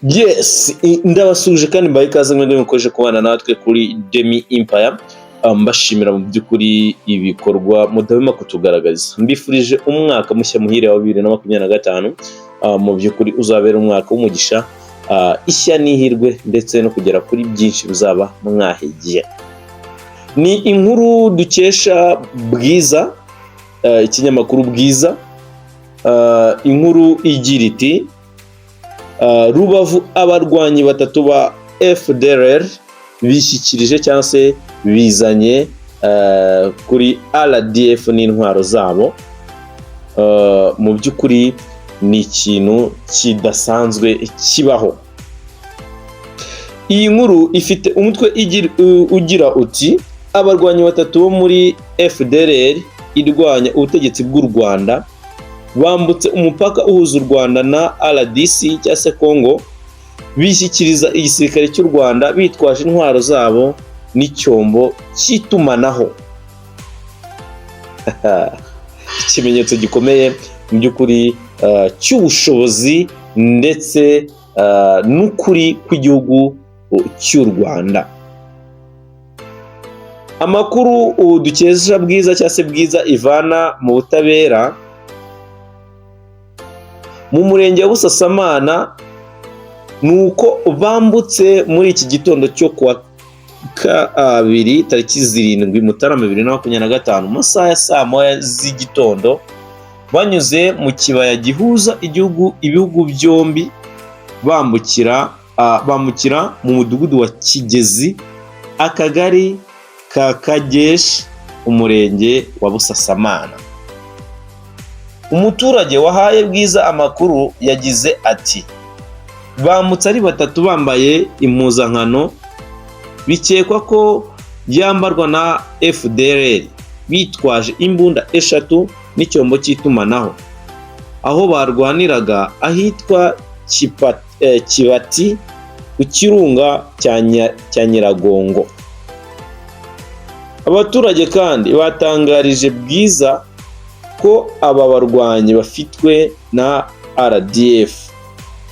Yes, ndabasuhuje kandi mbaye ikaze mwebwe mukomeje kubana natwe kuri Demi Empire. Mbashimira mu by'ukuri ibikorwa mudahwema kutugaragariza. Mbifurije umwaka mushya muhire wa 2025, mu by'ukuri uzabera umwaka w'umugisha, ishya n'ihirwe ndetse no kugera kuri byinshi muzaba mwahigiye. Ni inkuru dukesha Bwiza, ikinyamakuru Bwiza, inkuru igira iti: "Rubavu, abarwanyi batatu ba FDLR bishyikirije cyangwa se bizanye kuri RDF n'intwaro zabo." Mu by'ukuri ni ikintu kidasanzwe kibaho. Iyi nkuru ifite umutwe ugira uti: "Abarwanyi batatu bo muri FDLR irwanya ubutegetsi bw'u Rwanda bambutse umupaka uhuza u Rwanda na RDC cyangwa se Congo, bishyikiriza igisirikare cy'u Rwanda bitwaje intwaro zabo n'icyombo cy'itumanaho." Ikimenyetso gikomeye mu by'ukuri cy'ubushobozi ndetse n'ukuri kw'igihugu cy'u Rwanda. Amakuru dukesha Bwiza cyangwa se Bwiza ivana mu butabera mu murenge wa Busasamana ni uko bambutse muri iki gitondo cyo kuwa kabiri tariki 7 Mutarama 2025, mu masaha ya saa 1 z'igitondo, banyuze mu kibaya gihuza igihugu ibihugu byombi, bambukira mu mudugudu wa Kigezi, akagari ka Kageshi, umurenge wa Busasamana. Umuturage wahaye Bwiza amakuru yagize ati: "Bambutse ari batatu bambaye impuzankano bikekwa ko yambarwa na FDLR, bitwaje imbunda eshatu n'icyombo cy'itumanaho, aho barwaniraga ahitwa Kibati ku kirunga cya Nyiragongo." Abaturage kandi batangarije Bwiza ko aba barwanyi bafitwe na RDF.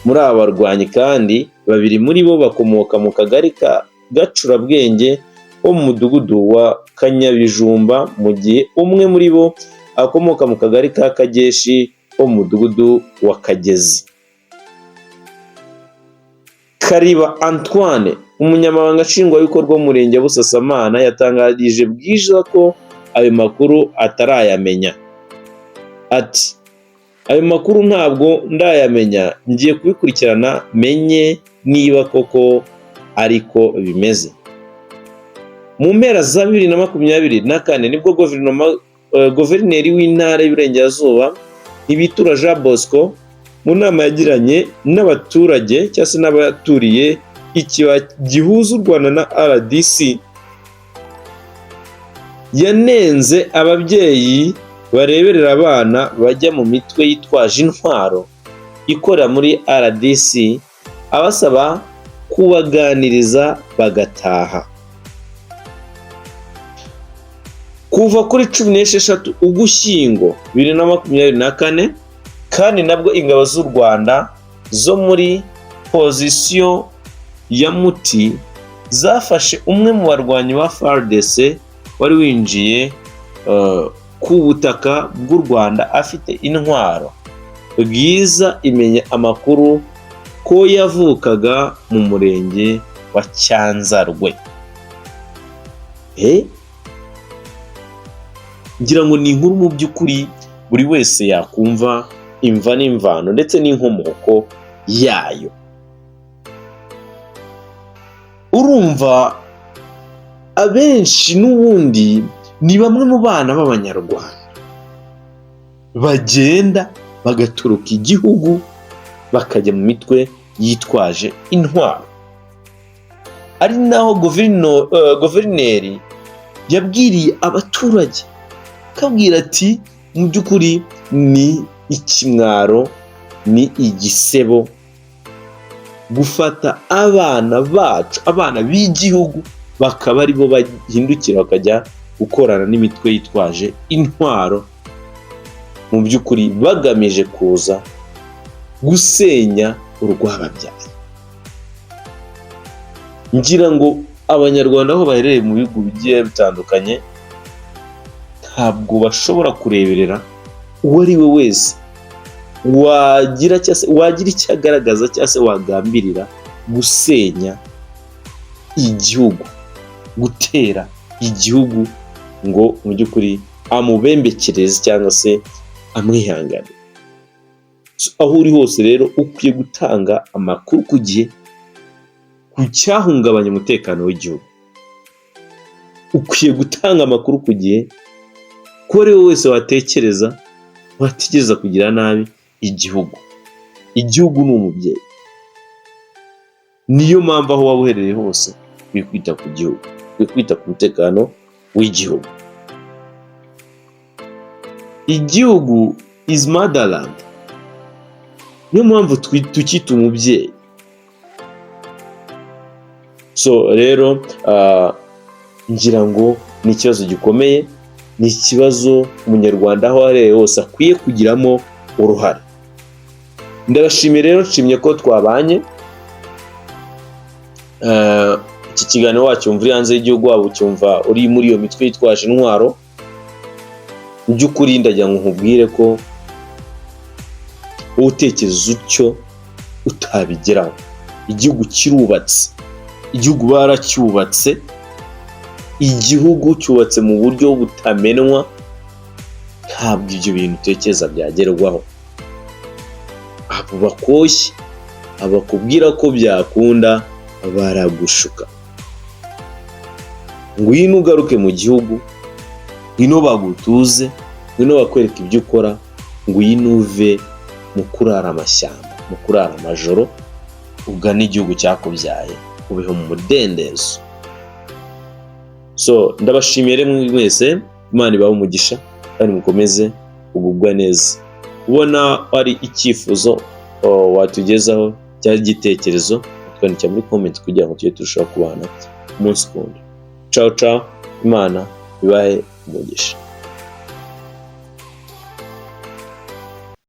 Muri aba barwanyi kandi, babiri muri bo bakomoka mu kagari ka Gacurabwenge ho mu mudugudu wa Kanyabijumba, mu gihe umwe muri bo akomoka mu kagari ka Kageshi ho mu mudugudu wa Kagezi. Kariba Antoine, umunyamabanga nshingwabikorwa w'umurenge wa Busasamana, yatangarije Bwiza ko ayo makuru atarayamenya. Ati: "Ayo makuru ntabwo ndayamenya, ngiye kubikurikirana menye niba koko ariko bimeze." Mu mpera za 2024 nibwo guverineri w'intara y'Iburengerazuba, Ntibitura Jean Bosco, mu nama yagiranye n'abaturage cyangwa se n'abaturiye ikibaya gihuza u Rwanda na RDC, yanenze ababyeyi bareberera abana bajya mu mitwe yitwaje intwaro ikorera muri RDC, abasaba kubaganiriza bagataha. Kuva kuri 16 Ugushyingo 2024 kandi nabwo ingabo z'u Rwanda zo muri pozisiyo ya Muti zafashe umwe mu barwanyi ba FARDC wari winjiye ku butaka bw'u Rwanda afite intwaro. Bwiza imenya amakuru ko yavukaga mu murenge wa Cyanzarwe. Ngira ngo ni inkuru mu by'ukuri buri wese yakumva imva n'imvano ndetse n'inkomoko yayo. Urumva abenshi n'ubundi ni bamwe mu bana b'Abanyarwanda bagenda bagaturuka igihugu bakajya mu mitwe yitwaje intwaro, ari naho guverineri yabwiriye abaturage akabwira ati: "Mu by'ukuri ni ikimwaro, ni igisebo gufata abana bacu, abana b'igihugu, bakaba aribo bahindukira bakajya gukorana n'imitwe yitwaje intwaro, mu by'ukuri bagamije kuza gusenya urwababyaye." Ngira ngo Abanyarwanda aho baherereye mu bihugu bigiye bitandukanye ntabwo bashobora kureberera uwo ari we wese wagira cyangwa se wagira icyo agaragaza cyangwa se wagambirira gusenya igihugu, gutera igihugu, ngo mu by'ukuri amubembekereze cyangwa se amwihangane. Aho uri hose rero ukwiye gutanga amakuru ku gihe ku cyahungabanya umutekano w'igihugu. Ukwiye gutanga amakuru ku gihe ko uwo ari we wese watekereza kugira nabi igihugu. Igihugu ni umubyeyi, niyo mpamvu aho waba uherereye hose ukwiye kwita ku gihugu, ukwiye kwita ku mutekano w'igihugu. Igihugu is motherland, niyo mpamvu tukita umubyeyi. So rero ngira ngo ni ikibazo gikomeye, ni ikibazo Umunyarwanda aho aherereye hose akwiye kugiramo uruhare. Ndabashimiye rero, nshimye ko twabanye. Iki kiganiro wacyumva uri hanze y'igihugu, waba ucyumva uri muri iyo mitwe yitwaje intwaro, mu by'ukuri ndagira ngo nkubwire ko wowe utekereza utyo utabigeraho. Igihugu kirubatse, igihugu baracyubatse, igihugu cyubatse mu buryo butamenwa. Ntabwo ibyo bintu utekereza byagerwaho. Abo bakoshye, abakubwira ko byakunda, baragushuka. Ngwino ugaruke mu gihugu, ngwino bagutuze, ngwino bakwereke ibyo ukora, ngwino uve mu kurara amashyamba, mu kurara amajoro, ugane igihugu cyakubyaye, ubeho mu mudendezo. So ndabashimiye rero mwese, Imana ibahe umugisha kandi mukomeze kugubwa neza. Ubona ari icyifuzo watugezaho cyangwa igitekerezo, twandikira muri comment kugira ngo tujye turushaho kubana umunsi ku wundi. Ciao ciao, Imana ibahe umugisha.